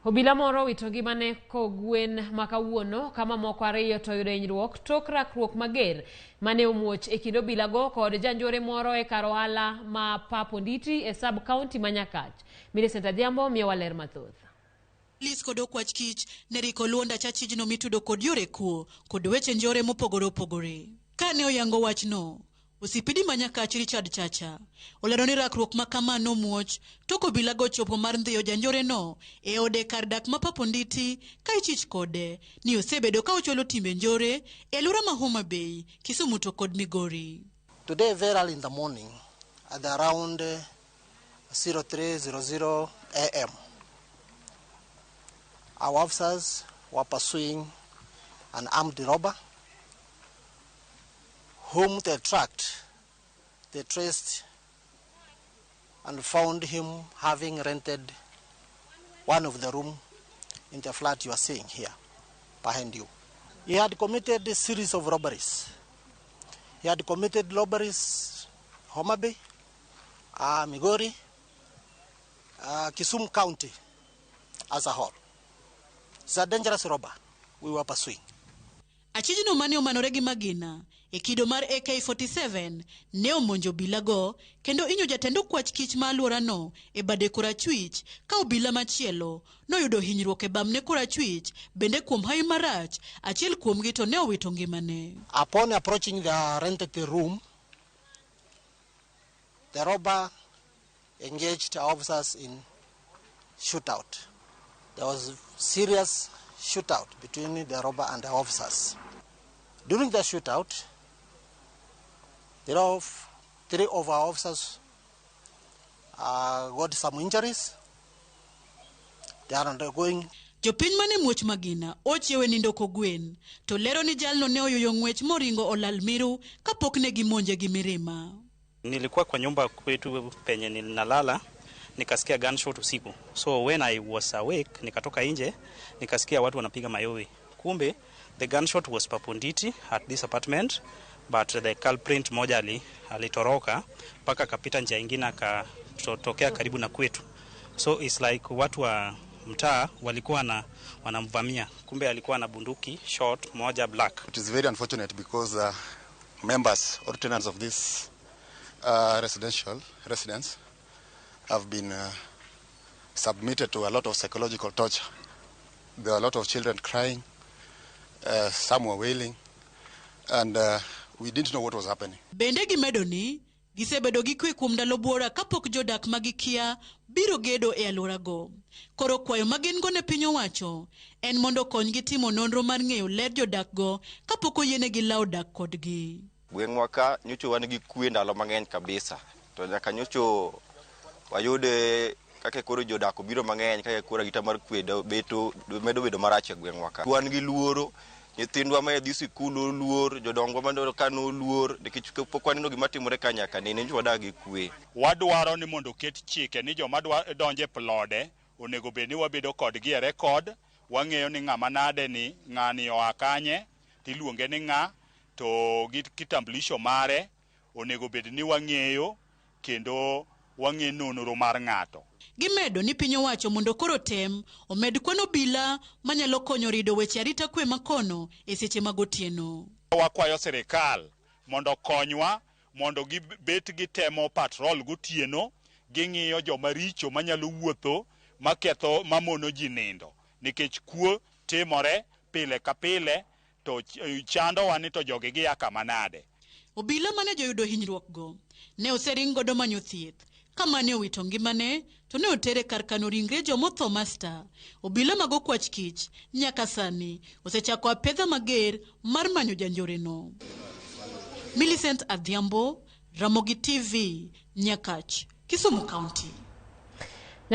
Obila moro owito ngimane kogwen ma kawuono ka mamoko ariyo to oyudo hinyruok tok rakruok mager mane omuoch e kind obilago kod janjore moro e kar ohala ma Pap Onditi e sub county ma Nyakach. Millicent Adhiambo miyowa ler mathoth. Polis kod okwach kich ne rik oluwo ndach achijno mitudo kod yore kuo kod weche njore mopogore opogore. Kane oyango wachno, OCPD ma Nyakach Richard Chacha olero ni rakruok ma kama nomuoch tok obilago chopo mar ndhiyo janjoreno e ode kar dak ma Pap Onditi ka ichich kode ni osebedo ka ochwalo timbe njore e alwora ma Homa Bay, Kisumu to kod Migori. Today, very early in the morning, at around 03:00 a.m., our officers were pursuing an armed robber whom they tracked, they traced and found him having rented one of the room in the flat you are seeing here behind you. He had committed a series of robberies. He had committed robberies Homa Bay, Migori, Kisumu County as a whole. It's a dangerous robber we were pursuing. Achijno mane omanore gi magina e kido mar AK-47 ne omonjo obilago kendo inyo jatend okwach kich ma alworano e bade korachwich ka obila machielo noyudo hinyruok e bamne korachwich bende kuom hawi marach achiel kuomgi to ne owito ngimane. Upon approaching the rented room, the robber engaged our officers in shootout. There was serious shootout between the robber and the officers. During the shootout, three of our officers got some injuries. They are undergoing. Jopiny mane muoch magina ochiewe nindo kogwen to lero ni jalno ne oyuyo ng'wech moringo olal miru kapok ne gimonje gi mirima. Nilikuwa kwa nyumba kwetu penye ninalala, nikasikia gunshot usiku. So when I was awake, nikatoka nje, nikasikia watu wanapiga mayowe. Kumbe the gunshot was Pap Onditi at this apartment, but the culprit moja alitoroka mpaka akapita njia ingine akatokea karibu na kwetu. So it's like watu wa mtaa walikuwa na wanamvamia, kumbe alikuwa na bunduki short moja black. It is very unfortunate because members or tenants of this residential residence have been submitted to a lot of psychological torture. There are a lot of children crying, some were wailing, and we didn't know what was happening. Bende gimedo ni gisebedo gi kwe kuom ndalo buora kapok jodak ma gikia biro gedo e alworago. Koro kwayo ma gin go ne piny owacho en mondo okonygi timo nonro mar ng'eyo ler jodakgo kapok oyienegi lawo dak kodgi. Gweng'wa ka nyocha wan gi kwe ndalo mang'eny kabisa to nyaka nyocho wayud kaka koro jodak obiro mang'eny kaka koro arita mar kwe beto medo bedo marach e gweng'wa ka. Wan gi luoro nyithindwa ma dhi sikul oluor jodongwa ma ka noluor nikech pok waneno gima timore ka nyaka nene nyocha wadak gi kwe. Wadwaro ni mondo oket chike ni joma dwa donjo e plode onego bed ni wabedo kodgi e record, wang'eyo ni ng'ama nade ni ng'ani oa kanye tiluonge ni ng'a to gi kitambulisho mare onego bed ni wang'eyo kendo wang'e nonro mar ng'ato. Gimedo ni piny owacho mondo koro tem omed kwan obila manyalo konyo rido weche arita kwe makono e seche mag otieno. Wakwayo sirikal mondo okonywa mondo gibet gitemo patrol gotieno, ging'iyo joma richo manyalo wuotho maketho mamono ji nindo nikech kuo timore pile ka pile to chandowa ni to jogi gia kama nade. Obila mane joyudo hinyruok go ne osering godo manyo thieth ka mane owito ngimane to ne otere kar kano ringre jomotho Master. Obila mag okwach kich nyaka sani osechako apedha mager mar manyo janjoreno. Millicent Adhiambo, Ramogi TV, Nyakach, Kisumu County.